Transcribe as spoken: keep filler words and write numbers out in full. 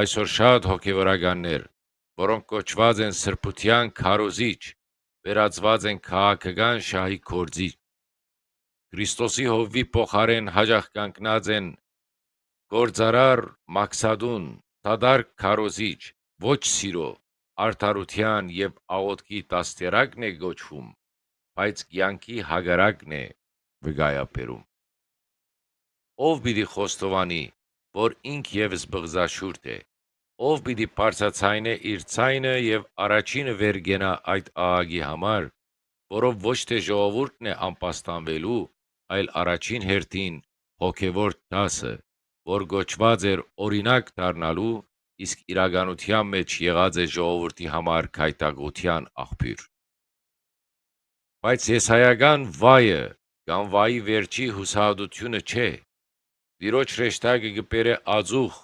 այսօր շատ հոգեվորականներ, որոնք կոչուած են սրբութեան քարոզիչ, վերածուած են քաղաքական շահի գործիչ։ Քրիստոսի հովուի փոխարէն յաճախ կանգնած են գործարար մաքսատուն, դատարկ քարոզիչ, ոչ սիրո, արդարութեան եւ աղօթքի դաստիարակն է կոչվում, բայց կեանքի հակառակն է վկայաբերում։ Ո՞վ պիտի խոստովանի, որ ինք եւս բղզաշուրթ է։ Ո՞վ պիտի բարձրաձայնէ իր ձայնը եւ առաջինը վեր կենայ այդ աղակի համար, որով ոչ թէ ժողովուրդն է ամբաստանուելու, այլ առաջին հերթին հոգեւոր դասը, որ կոչուած էր օրինակ դառնալու, իսկ իրականութեան մէջ եղած է ժողովուրդի համար գայթակղութեան աղբիւր։ Բայց եսայական վայը կամ վայի վերջի յուսահատութիւնը չէ։ Տիրոջ հրեշտակը կը բերէ ածուխ,